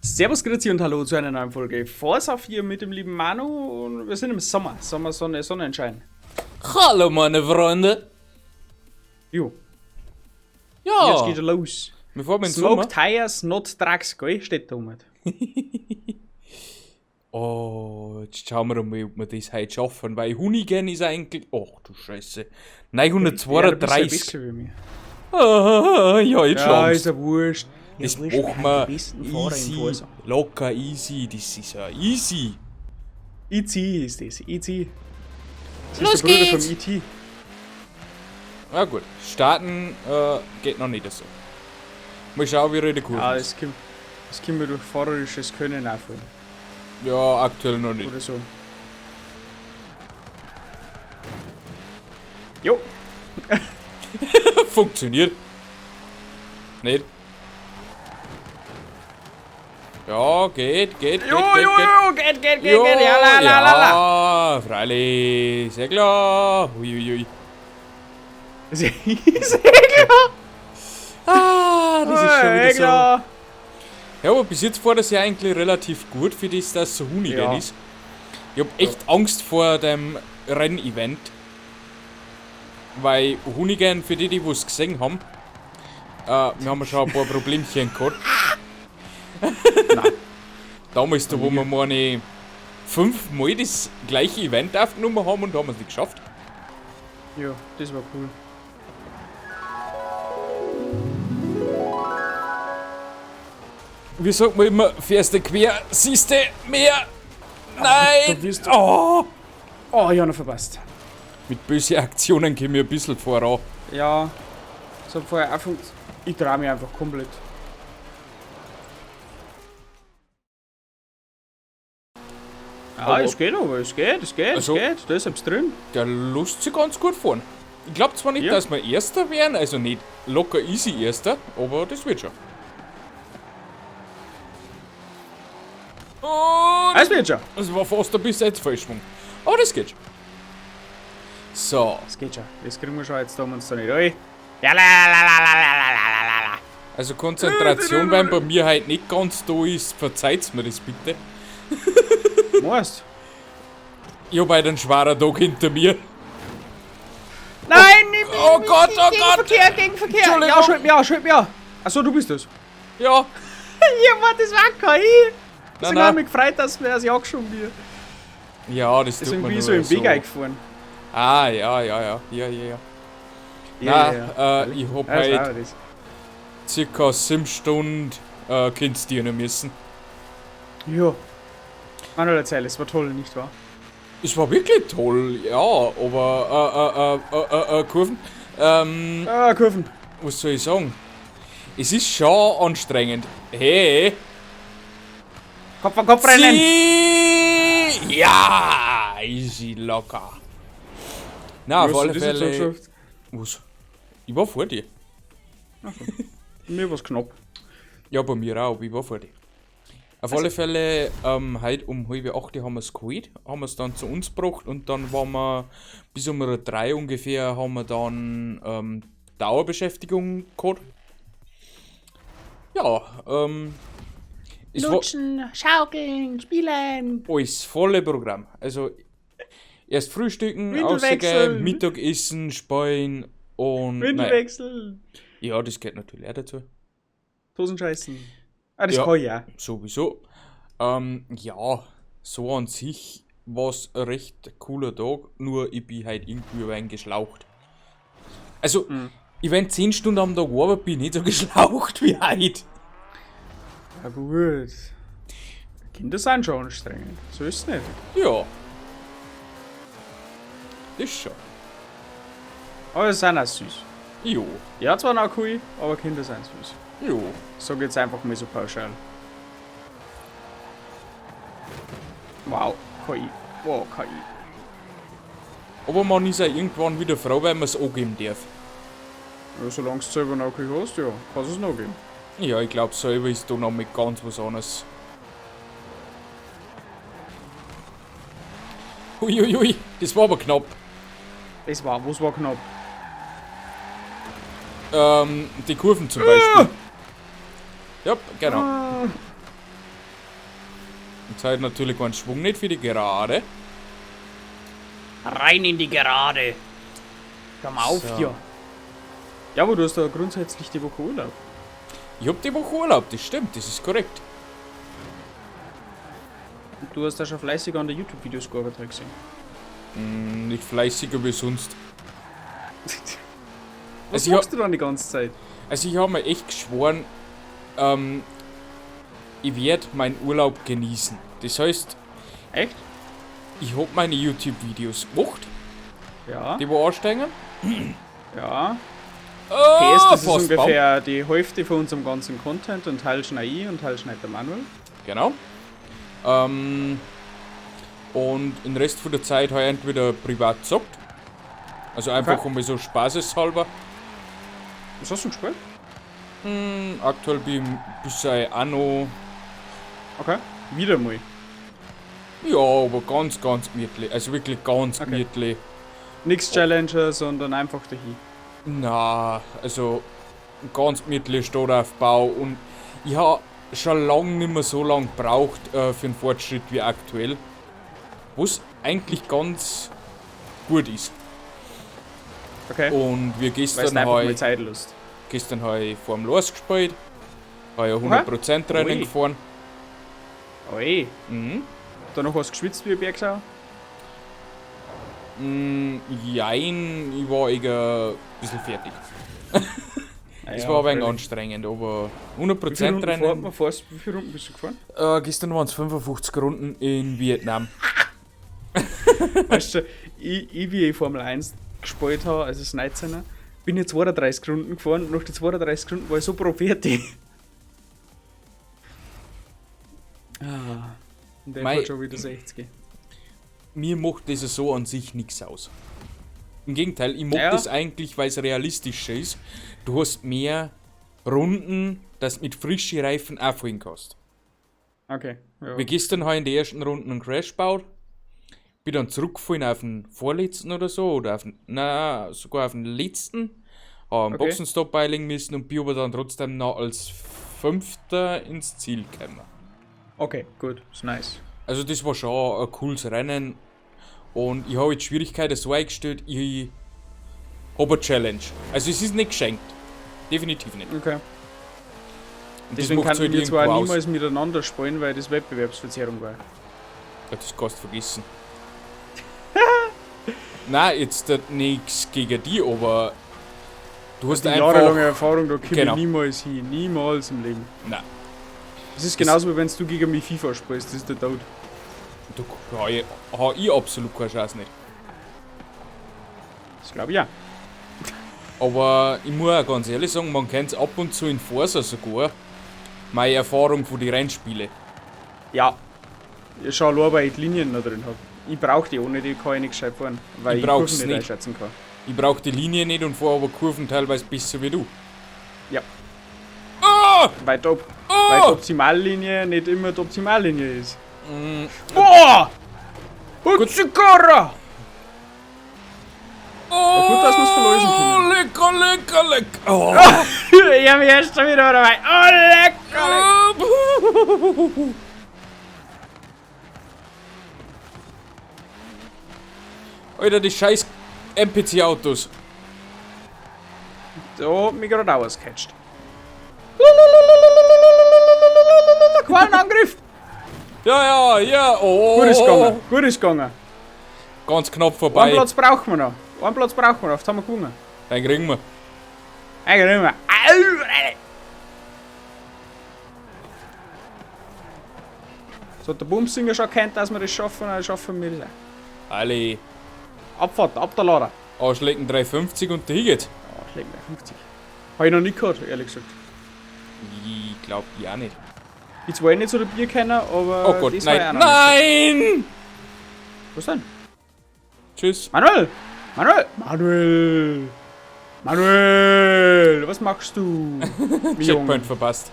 Servus, Grüezi und Hallo zu einer neuen Folge Forza 4 mit dem lieben Manu und wir sind im Sommer. Sommer, Sonne, Sonnenschein. Hallo meine Freunde. Jo. Ja. Jetzt geht er los. Wir fahren in den Smoke Sommer. Tires, not Drugs, gell? Steht da oben. Oh, jetzt schauen wir mal, ob wir das heute schaffen, weil Hoonigan ist eigentlich... Ach du Scheiße. 932. Ja, du bist ja Ah, ja, jetzt Ja, schon. ist ja wurscht. Das ja, wurscht, machen wir die besten Fahrer im easy, Forza. locker easy, das ist ja easy. E.T. ist das, E.T. Das Los ist der Bruder geht's. vom E.T. Na gut, starten geht noch nicht so. Mal schauen, wie die Kurve Ja, ist. das kommt mir durch fahrerisches Können auch vor. Ja, aktuell noch nicht. Oder so. Jo. Funktioniert. Nicht. Ja, geht, geht, geht, Jo, geht, jo, geht. jo, geht, geht, geht, Jo, geht. Ja, la, la, la, la. ja, freilich, sehr klar. Uiuiui. Sehr klar. Ah, das ist schon wieder so. klar. Ja, aber bis jetzt war das ja eigentlich relativ gut für das, dass es so Hoonigan Ja. ist. Ich hab echt Angst vor dem Rennevent. Weil Hoonigan, für die, die es gesehen haben, wir haben schon ein paar Problemchen gehabt. Nein. Damals, da wo wir meine 5-mal das gleiche Event aufgenommen haben und haben es nicht geschafft. Ja, das war cool. Wie sagt man immer, fährst du quer, siehst du mehr. Nein! Da wirst du- Oh! Oh, ich hab noch verpasst. Mit bösen Aktionen komme ich ein bisschen voran. Ja, das hat vorher auch funktioniert. Ich trau mich einfach komplett. Ah, Aber es geht aber, es geht, es geht, Also- es geht. Da ist etwas drin. Der lässt sich ganz gut fahren. Ich glaub zwar nicht, Ja. dass wir Erster werden, also nicht locker easy Erster, aber das wird schon. Oh, Es wird schon. das war fast ein bisschen jetzt Falschschwung. Aber das geht schon. So. Es geht schon. Das kriegen wir schon jetzt da uns da nicht rein. Ja, la, la, la, la, la, la, la, la, la. Also Konzentration, wenn bei mir halt nicht ganz da ist, verzeiht's mir das bitte. Weißt? Ich hab halt einen schweren Tag hinter mir. Nein, nicht Oh Gott, oh Gott! Gegenverkehr, Gegenverkehr! Entschuldigung. Ja, schalt mich an, schalt mich an! Achso, du bist das. Ja. Ja, warte, das war KI! Deswegen Nein, hab ich nein. mich gefreut, dass wir es angeschoben wird. Ja, das tut Deswegen mir bin ich nur so im Weg so. eingefahren. Ah, ja, ja, ja. Ja, ja, ja. Ja, Nein, ja, ich hab Ja, das halt war das. circa 7 Stunden Kind dienen müssen. Ja. Manuel, erzähl, es war toll, nicht wahr? Es war wirklich toll, ja, aber Kurven. Ah, Kurven. Was soll ich sagen? Es ist schon anstrengend. Hey! Kopf an Kopf rennen! Sie ja! Easy locker. Na, auf Wie hast du alle das jetzt so Fälle. geschafft? Was? Ich war vor dir. Mir war's knapp. Ja, bei mir auch, ich war vor dir. Auf alle Fälle, heute um 7:30 haben wir's geholt, haben wir's dann zu uns gebracht und dann waren wir bis um 3 ungefähr, haben wir dann Dauerbeschäftigung gehabt. Ja, es war Lutschen, schaukeln, spielen. alles volle Programm. Also erst frühstücken, Windelwechseln. rausgehen, Mittagessen, spielen und naja. Windelwechseln. Ja, das gehört natürlich auch dazu. Dosenscheißen. Ah, das Ja. kann ich auch. Sowieso. Ja, so an sich war's ein recht cooler Tag, nur ich bin halt irgendwie ein wenig geschlaucht. Also, ich wenn 10 Stunden am Tag arbeite, bin ich nicht so geschlaucht wie heute. Ja gut. Kinder sind schon anstrengend. So ist es nicht. Ja. Das schon. Aber sie sind auch süß. Jo. Ja, zwar noch cool, aber Kinder sind süß. Jo. Sag jetzt einfach mal so pauschal. Wow, KI. Wow, KI. Aber man ist ja irgendwann wieder froh, wenn man's angeben darf. Ja, solange du selber noch KI hast, ja, kannst du es noch geben. Ja, ich glaub, selber ist da noch mit ganz was anderes. Uiuiui, das war aber knapp. Das war, was war knapp? Die Kurven zum Beispiel. Ja, genau. Ah. Jetzt habe ich natürlich keinen Schwung nicht für die Gerade. Rein in die Gerade. Komm auf So. hier. Ja, aber du hast da grundsätzlich die Woche Urlaub. Ich hab die Woche Urlaub, das stimmt, das ist korrekt. Und du hast da schon fleißig an der YouTube-Videos gearbeitet, hab ich gesehen. Nicht fleißiger wie sonst. Was Also ich machst du dann die ganze Zeit? Also ich habe mir echt geschworen, ich werde meinen Urlaub genießen. Das heißt, Echt? ich hab meine YouTube-Videos gemacht, Ja. die wo ansteigen. Ja. Oh, PS, das ist fast ungefähr die Hälfte von unserem ganzen Content und Teil schneide ich und Teil schneidet der Manuel. Genau. Und den Rest von der Zeit habe ich entweder privat gezockt. Also einfach Okay. um so spaßeshalber. Was hast du gespielt? Aktuell bin ich ein bisschen Anno. Okay. Wieder mal. Ja, aber ganz, ganz gemütlich. Also wirklich ganz Okay. gemütlich. Nix Challenger, sondern einfach dahin. Na, also ganz gemütlich Stadtaufbau und ich habe schon lange nicht mehr so lange gebraucht für einen Fortschritt wie aktuell. Was eigentlich ganz gut ist. Okay. Und wir Weil es gestern einfach habe mal ich, Zeitlust. gestern hab ich Formel 1 gespielt, habe ja 100% Rennen Ui. gefahren. Oi. Mhm. Danach hast du geschwitzt wie ein Bergsau. Jein, ich war eher ein bisschen fertig. Es war aber ein wenig anstrengend, aber Wie viele 100% Runden fährt Rennen. man? Fährst, wie viele Runden bist du gefahren? Gestern waren es 55 Runden in Vietnam. Weißt du, ich wie ich Formel 1 gespielt habe, also das 19er, bin ich 32 Runden gefahren und nach den 32 Runden war ich so pro fertig. Ah, und der Mei- fährt schon wieder 60. Mir macht das so an sich nichts aus. Im Gegenteil, ich mag Ja. das eigentlich, weil es realistischer ist. Du hast mehr Runden, dass du mit frischen Reifen auch fahren kannst. Okay. Ja. Wir gestern habe ich in der ersten Runde einen Crash gebaut, bin dann zurückgefallen auf den vorletzten oder so, oder auf den, na, sogar auf den letzten, habe einen Okay. Boxenstopp beilegen müssen und bin aber dann trotzdem noch als Fünfter ins Ziel gekommen. Okay, gut, ist nice. Also das war schon ein cooles Rennen und ich habe jetzt Schwierigkeiten so eingestellt, ich habe eine Challenge. Also es ist nicht geschenkt. Definitiv nicht. Okay. Und das Deswegen macht's kann halt wir zwar irgendwo aus. niemals miteinander spielen, weil das Wettbewerbsverzerrung war. Ja, das kannst du vergessen. Nein, jetzt nichts gegen die, aber du hast Die einfach... jahrelange Erfahrung, da komme Genau. ich niemals hin. Niemals im Leben. Nein, Das ist genauso, wie wenn du gegen mich FIFA spielst, das ist der Tod. da habe ich, hab ich absolut keine Chance nicht. Das glaube ich auch. Aber ich muss auch ganz ehrlich sagen, man kennt es ab und zu in Forza sogar. Meine Erfahrung von den Rennspielen. Ja. Ich schau nur, weil ich die Linien noch drin habe. Ich brauche die, ohne die kann ich nicht gescheit fahren, weil Ich ich brauch's Kurven nicht nicht. einschätzen kann. Ich brauche die Linie nicht und fahre aber Kurven teilweise besser wie du. Ja. Ah! Weil die, Op weil die Ah! Optimallinie nicht immer die Optimallinie ist. Mm, Boah! Hutzikara! oh, gut, dass wir's verlösen können. Lecker, lecker, lecker. Oh. Ich hab mich erst schon wieder dabei. Oh, lecker, lecker! Alter, die scheiß NPC-Autos. Da hat mich gerade auch was gecatcht. Quallenangriff! Ja, ja, ja. Oh. Gut ist gegangen, gut ist gegangen. Ganz knapp Einen vorbei. Platz brauchen wir noch. Einen Platz brauchen wir noch, jetzt haben wir gewonnen. Dann kriegen wir. Eigentlich nicht mehr. Au! So hat der Bumsinger schon erkannt, dass wir das schaffen, dann schaffen wir das auch. Alle Abfahrt, ab der Lader. Arschlecken 3,50 und dahin geht's. Oh, schlägt mir 50. Hab ich noch nicht gehabt, ehrlich gesagt. Ich glaub, ich auch nicht. Ich zwar eh nicht so der Bierkenner, aber Oh Gott, das war nein. ja auch noch nicht. Nein! Was denn? Tschüss. Manuel! Manuel! Manuel! Manuel! Was machst du? Mi Checkpoint verpasst.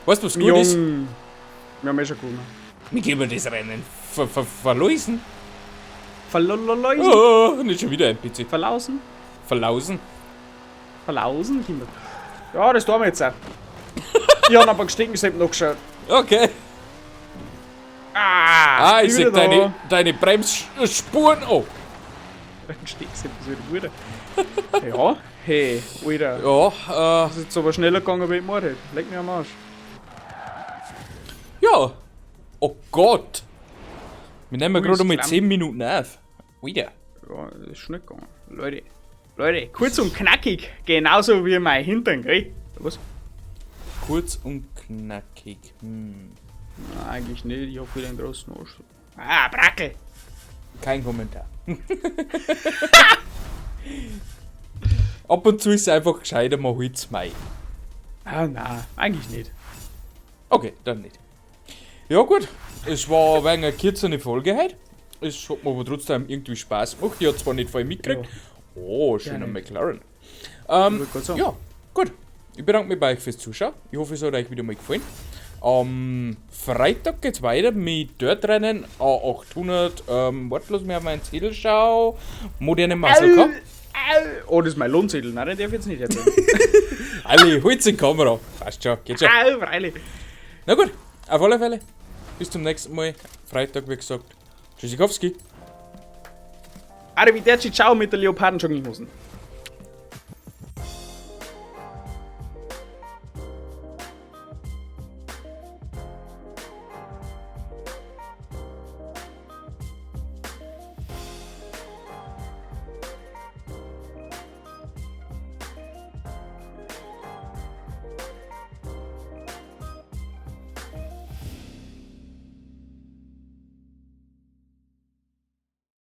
Weißt du, was Mi gut ist? Jung. Wir haben eh schon gewonnen. Wir geben das Rennen verlösen. Verlololeusen? Oh, nicht schon wieder NPC. Verlausen? Verlausen. Verlausen? Kinder. Ja, das tun wir jetzt auch. Ich hab aber gestiegen, ich hab noch geschaut. Okay. Ah, Ah, ich bin seh wieder da. deine Bremsspuren. Oh. Steckst etwas wieder gut. Ja, hey, Alter. Ja, Das ist jetzt aber schneller gegangen, wie ich gemacht hätte. Leck mich am Arsch. Ja. Oh Gott. Wir nehmen Ui, gerade ist mal klamm. 10 Minuten auf. Alter. Ja, das ist schnell gegangen. Leute, Leute, kurz und knackig. Genauso wie mein Hintern, gell? Was? Kurz und knackig. Nein, eigentlich nicht. Ich hab wieder einen großen Arsch. Ah, Brackel! Kein Kommentar. Ab und zu ist es einfach gescheiter, man holt's mei. Ah, nein, eigentlich nicht. Okay, dann nicht. Ja gut, es war ein wenig eine kürzere Folge heute. Es hat mir aber trotzdem irgendwie Spaß gemacht. Ich hab zwar nicht viel mitgekriegt. Oh, schöner Gerne. McLaren. Wollte grad sagen. Ja, gut. Ich bedanke mich bei euch fürs Zuschauen. Ich hoffe, es hat euch wieder mal gefallen. Am Freitag geht's weiter mit Dirtrennen A800. Warte, lass mich auf meinen Zettel schauen. Moderne Muscle Car. Au, au. Oh, das ist mein Lohnzettel. Nein, den darf ich jetzt nicht erzählen. Alle, holt's in die Kamera. Passt schon, geht schon. Au, freilich. Na gut, auf alle Fälle. Bis zum nächsten Mal. Freitag, wie gesagt. Tschüssikowski. Arrivederci, ciao mit der Leoparden-Jogginghosen.